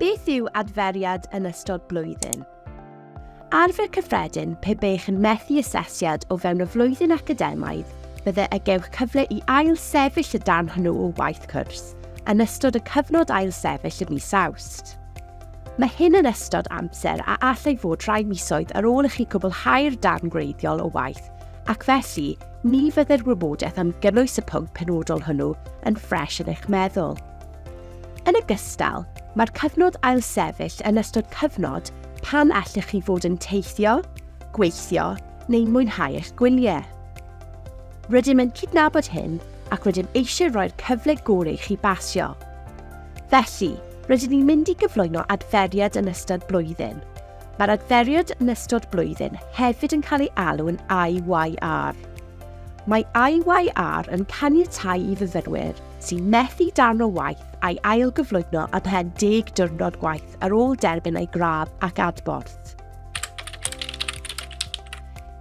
Beth yw adferiad yn ystod blwyddyn? Arfer cyffredin, pe baech yn methu asesiad o fewn y flwyddyn academaidd, bydde y gewch cyfle i ail-sefyll y darn hwnnw o waith cwrs yn ystod y cyfnod ail-sefyll ym mis Awst. Mae hyn yn ystod amser a allai fod rhai misoedd ar ôl i chi gwblhau'r darn gwreiddiol o waith ac felly ni fydde'r wybodaeth am gynnwys y pwnc penodol hwnnw yn ffres yn eich meddwl. Yn ogystal, mae'r cyfnod ailsefyll yn ystod cyfnod pan allech chi fod yn teithio, gweithio neu'n mwynhau eich gwyliau. Rydym yn cydnabod hyn ac rydym eisiau rhoi'r cyfle gorau i chi basio. Felly, rydyn ni'n mynd i gyflwyno adferiad yn ystod blwyddyn. Mae'r adferiad yn ystod blwyddyn hefyd yn cael ei alw yn IYR. Mae IYR yn caniatáu i fyfyrwyr sy'n methu darn o waith a'i ailgyflwyno ymhen deg diwrnod gwaith ar ôl derbyn eu gradd ac adborth.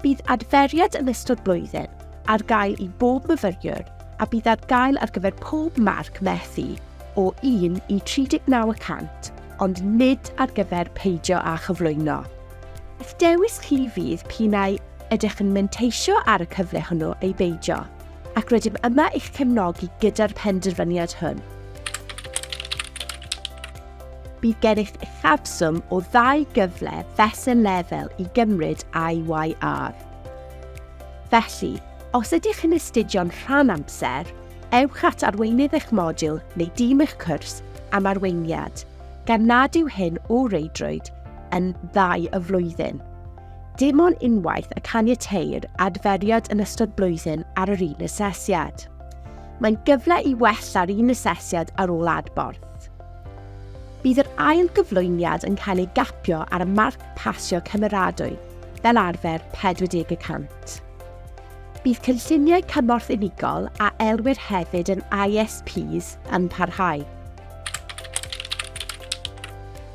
Bydd adferiad yn ystod blwyddyn ar gael i bob myfyriwr a bydd ar gael ar gyfer pob marc methu o 1 i 39 y cant, ond nid ar gyfer peidio â chyflwyno. Eich dewis chi fydd p'un ai ydych yn manteisio ar y cyfle hwnnw ei beidio, ac rydym yma i'ch cefnogi gyda'r penderfyniad hwn. Bydd gennych uchafswm o ddau gyfle fesul lefel i gymryd IYR. Felly, os ydych yn astudio'n rhan amser, ewch at arweinydd eich modiwl neu dîm eich cwrs am arweiniad, gan nad yw hyn o reidrwydd yn ddau y flwyddyn. Dim ond unwaith y caniateir adferiad yn ystod blwyddyn ar yr un asesiad. Mae'n gyfle i wella'r un asesiad ar ôl adborth. Bydd yr ail gyflwyniad yn cael ei gapio ar y marc pasio cymeradwy, fel arfer 40 y cant. Bydd cynlluniau cymorth unigol, a elwir hefyd yn ISPs, yn parhau.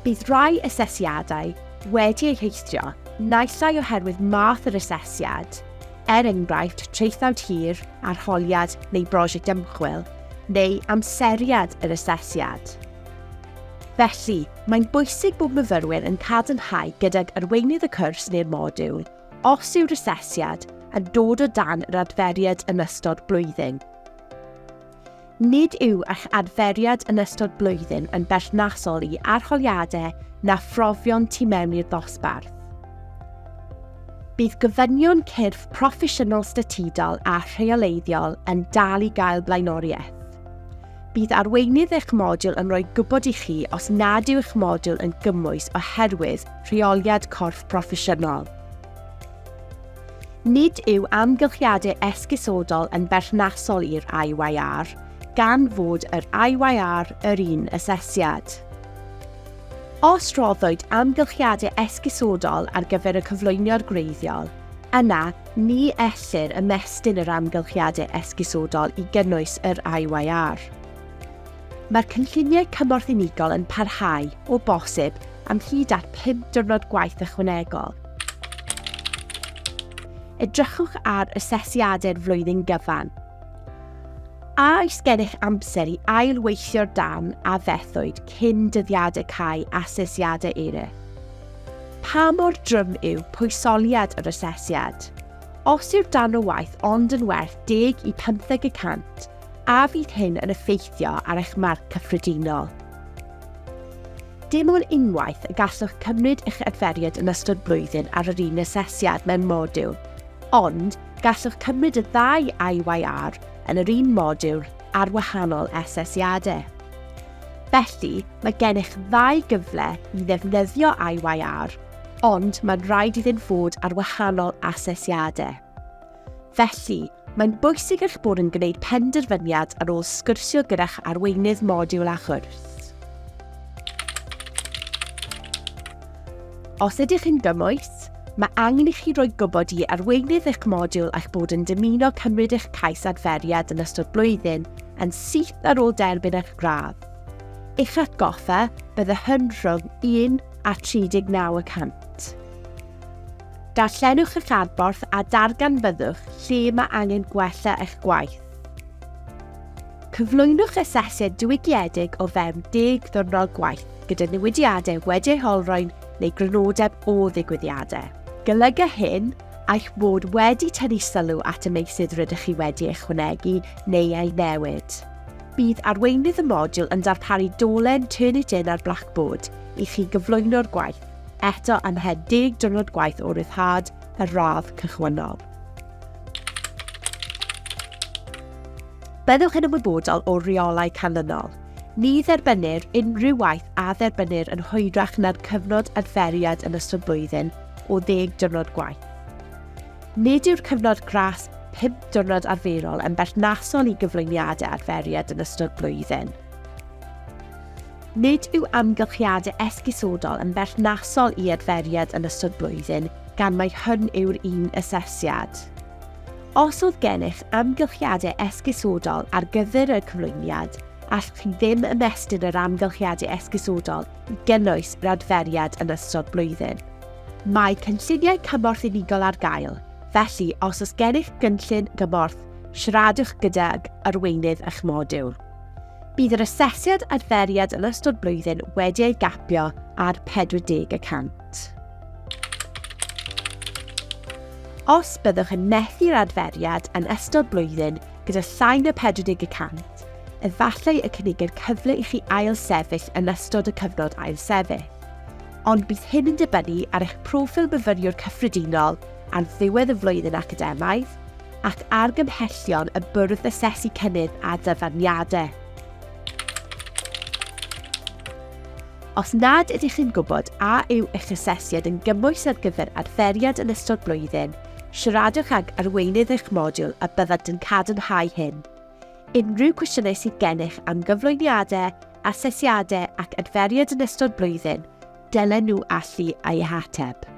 Bydd rhai asesiadau wedi eu heithrio, naill ai oherwydd math yr asesiad, er enghraifft traethawd hir, arholiad neu brosiect ymchwil, neu amseriad yr asesiad. Felly, mae'n bwysig bod myfyrwyr yn cadarnhau gydag arweinydd y cwrs neu'r modiwl os yw'r asesiad yn dod o dan yr adferiad yn ystod blwyddyn. Nid yw eich adferiad yn ystod blwyddyn yn berthnasol i arholiadau na phrofion tu mewn i'r dosbarth. Bydd gofynion cyrff proffesiynol statudol a rheoleiddiol yn dal i gael blaenoriaeth. Bydd arweinydd eich modiwl yn rhoi gwybod i chi os nad yw eich modiwl yn gymwys oherwydd rheoliad corff proffesiynol. Nid yw amgylchiadau esgusodol yn berthnasol i'r IYR, gan fod yr IYR yr un asesiad. Os rhoddwyd amgylchiadau esgusodol ar gyfer y cyflwyniad gwreiddiol, yna ni ellir ymestyn yr amgylchiadau esgusodol i gynnwys yr IYR. Mae'r cynlluniau cymorth unigol yn parhau, o bosib, am hyd at 5 diwrnod gwaith ychwanegol. Edrychwch ar asesiadau'r flwyddyn gyfan. A oes gennych amser i ail-weithio'r darn a fethwyd cyn dyddiadau cau asesiadau eraill? Pa mor drwm yw pwysoliad yr asesiad? Os yw'r darn o waith ond yn werth 10 i 15 y cant, A fydd hyn yn effeithio ar eich marc cyffredinol? Dim ond unwaith y gallwch cymryd eich adferiad yn ystod blwyddyn ar yr un asesiad mewn modiwl, ond gallwch cymryd y ddau IYR yn yr un modiwl ar wahanol asesiadau. Felly, mae gennych ddau gyfle i ddefnyddio IYR, ond mae'n rhaid iddynt fod ar wahanol asesiadau. Felly, mae'n bwysig eich bod yn gwneud penderfyniad ar ôl sgwrsio gyda'ch arweinydd modiwl a chwrs. Os ydych yn gymwys, mae angen i chi roi gwybod i arweinydd eich modiwl eich bod yn dymuno cymryd eich cais adferiad yn ystod blwyddyn yn syth ar ôl derbyn eich gradd. Eich atgoffa, bydde hyn rhwng 1 a 39 y cant. Darllenwch eich adborth a darganfyddwch lle mae angen gwella eich gwaith. Cyflwynwch asesiad diwygiedig o fewn deg ddiwrnod gwaith gyda newidiadau wedi eu holrhain neu grynodeb o ddigwyddiadau. Golyga hyn eich bod wedi tynnu sylw at y meysydd rydych chi wedi eu ychwanegu neu eu newid. Bydd arweinydd y modiwl yn darparu dolen Turnitin ar Blackboard i chi gyflwyno'r gwaith, eto ymhen deg diwrnod gwaith o ryddhad y radd cychwynnol. Byddwch yn ymwybodol o'r rheolau canlynol. Ni dderbynnir unrhyw waith a dderbynnir yn hwyrach na'r cyfnod adferiad yn ystod blwyddyn o ddeg diwrnod gwaith. Nid yw'r cyfnod gras 5 diwrnod arferol yn berthnasol i gyflwyniadau adferiad yn ystod blwyddyn. Nid yw amgylchiadau esgusodol yn berthnasol i adferiad yn ystod blwyddyn gan mai hwn yw'r un asesiad. Os oedd gennych amgylchiadau esgusodol ar gyfer y cyflwyniad, allwch chi ddim ymestyn yr amgylchiadau esgusodol i gynnwys yr adferiad yn ystod blwyddyn. Mae cynlluniau cymorth unigol ar gael, felly os oes gennych gynllun gymorth, siaradwch gydag arweinydd eich modiwl. Bydd yr asesiad adferiad yn ystod blwyddyn wedi ei gapio ar 40 y cant. Os byddwch yn methu'r adferiad yn ystod blwyddyn gyda llai na 40 y cant, efallai y cynigir cyfle i chi ail-sefyll yn ystod y cyfnod ail-sefyll. Ond bydd hyn yn dibynnu ar eich proffil myfyriwr cyffredinol ar ddiwedd y flwyddyn academaidd, ac argymhellion y Bwrdd Asesu Cynnydd a Dyfarniadau. Os nad ydych chi'n gwybod a yw eich asesiad yn gymwys ar gyfer adferiad yn ystod blwyddyn, siaradwch ag arweinydd eich modiwl a byddant yn cadarnhau hyn. Unrhyw cwestiynau sydd gennych am gyflwyniadau, asesiadau ac adferiad yn ystod blwyddyn, dylen nhw allu eu hateb.